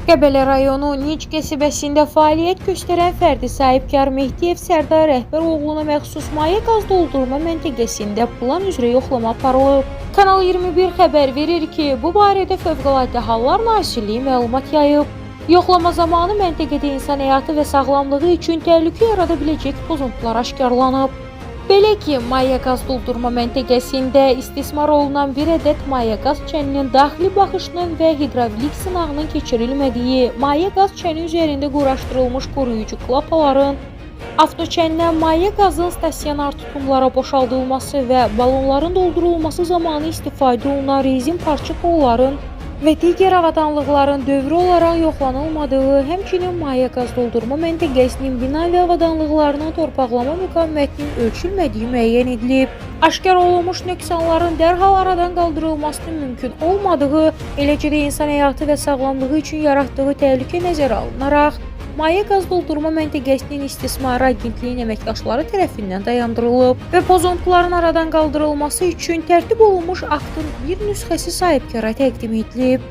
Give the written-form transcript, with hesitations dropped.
Qəbələ rayonu Nic qəsəbəsində fəaliyyət göstərən fərdi sahibkar Mehdiyev Sərdar Rəhbəroğluna məxsus maye qaz doldurma məntəqəsində plan üzrə yoxlama aparılıb. Kanal 21 xəbər verir ki, bu barədə Fövqəladə Hallar Nazirliyi məlumat yayıb. Yoxlama zamanı məntəqədə insan həyatı və sağlamlığı üçün təhlükə yarada biləcək pozuntular aşkarlanıb. Belə ki, maye qaz doldurma məntəqəsində istismar olunan bir ədəd maye qaz çəninin daxili baxışının və hidravlik sınağının keçirilmədiyi, maye qaz çəni üzərində quraşdırılmış qoruyucu klapaların, avtoçəndən maye qazın stasionar tutumlara boşaldılması və balonların doldurulması zamanı istifadə olunan rezin parça kolların və digər avadanlıqların dövrü olaraq yoxlanılmadığı, həmçinin maye qaz doldurma məntəqəsinin bina və avadanlıqlarının torpaqlama müqavimətinin ölçülmədiyi müəyyən edilib. Aşkar olunmuş nöqsanların dərhal aradan qaldırılmasının mümkün olmadığı, eləcə də insan həyatı və sağlamlığı üçün yaratdığı təhlükə nəzərə alınaraq, maye qaz doldurma məntəqəsinin istismarı agentliyin əməkdaşları tərəfindən dayandırılıb və pozuntuların aradan qaldırılması üçün tərtib olunmuş aktın bir nüsxəsi sahibkara təqdim edilib.